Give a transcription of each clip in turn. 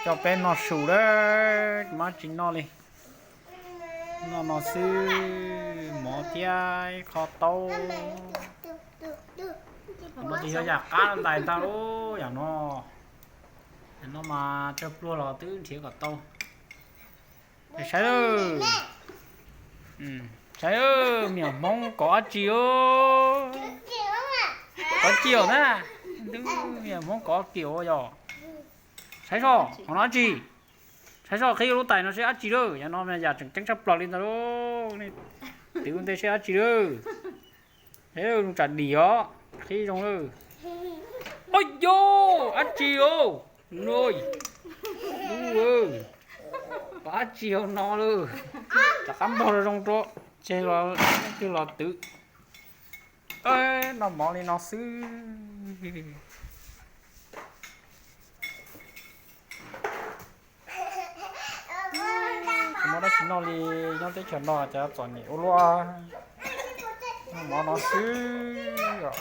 Coj peb noj su lawm, tsis muaj dab tsi noj li. Noj no xwb, mov thiab ib qho taub. No ces yog yam qab ntais ntag lauj, yam no. Yam no mas tsawg pluag los twb nrhiav kom tau. Saib, saib, me nyuam Hmoob kov dab tsi os? Kov kiaum na. Ntuj, me nyuam Hmoob kov kiaum yom. Saib soj, qhov no dab tsi? Saib soj, qhib lub tais no seb dab tsi lawm. Yam no yam tseem ceeb tshaj plaws li ntawd lauj. Twv ua ntej seb dab tsi lawm. Saib, zoo tsam dim os, qhib zoo lawm. Ua yos, dab tsi os? Nws, ub, kov dab tsi hauv no lawm? Rov qab npog zoo zoo rau, tseg los leej twg los twv. Noj mov li no xwb. Tsis muaj dab tsi noj li, nyob teb chaws no cas txom nyem ua luaj. Noj mov no xwb os.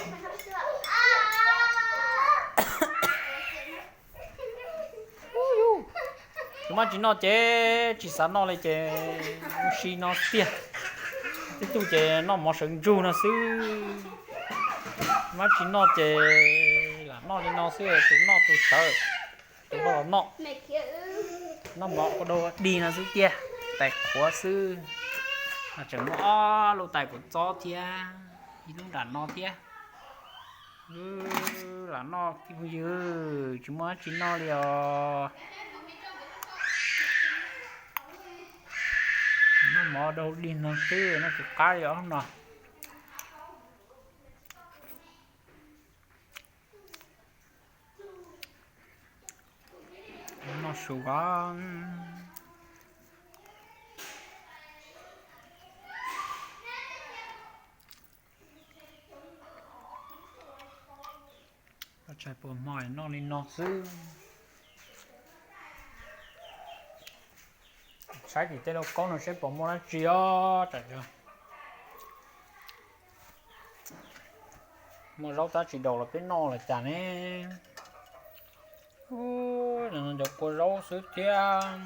Tsis muaj dab tsi noj ces tsis xav noj li ces ua si no tiag. Tej tug ces noj mov sawv ntsug no xwb. Tsis muaj dab tsi noj ces lam noj li no xwb, tus noj tus sawv, tus noj los noj. Noj mov ua dog dig no xwb tiag, tais qhuav xwb. Tseem muaj ob lub tais kuv txob thiab, ib lub nram no thiab. Lam noj tib phooj ywg, tsis muaj dab tsi noj li os. Noj mov dog dig no xwb, noj tsis qab li os no. Noj su os. Tsis pom hmo noj li no xwb. Saib tim tej lauj kaub no seb puas muaj dab tsi os. Tsam muaj zaub tab tsis daus los peb noj los cas ne. Ub, cov kua zaub xwb thiab.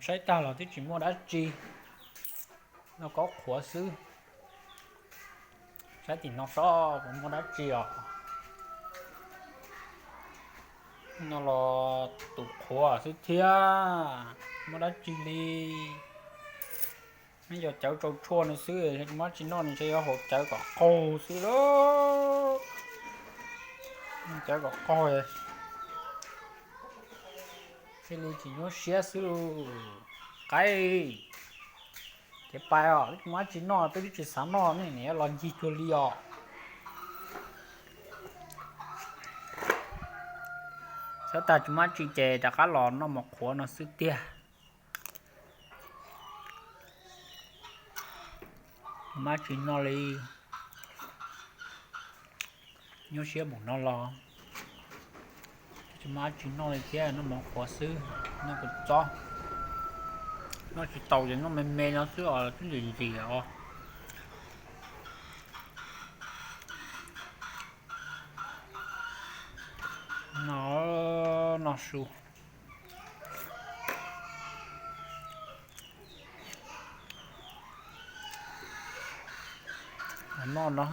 Saib tag los twb tsis muaj dab tsi, noj kaub qhuav xwb. Saib tim no sob puas muaj dab tsi os. No los tus qhuav xwb thiab, muaj dab tsi li. Neb yog cawv tsau tshuaj no xwb, muab tsis noj nws ntshe yuav haus cawv kom qaug xwb lauj. Cawv kom qaug, thiaj li tsis nyuaj siab xwb lauj. Qaib, cev pais os, twb tsis muaj dab tsi noj, twb tsis xav noj ne, nim los ncig cuag li os. Xyov tag tsis muaj dab tsi ces rov qab los noj mov qhuav no xwb tiag. Muaj dab tsi noj li, nyuaj siab mus no los tsis muaj dab tsi noj li thiab, noj mov qhuav xwb, noj kua txob. Noj tsis tau ces noj me me no xwb os, twb ntxim ntxim os. No, noj su. Noj no,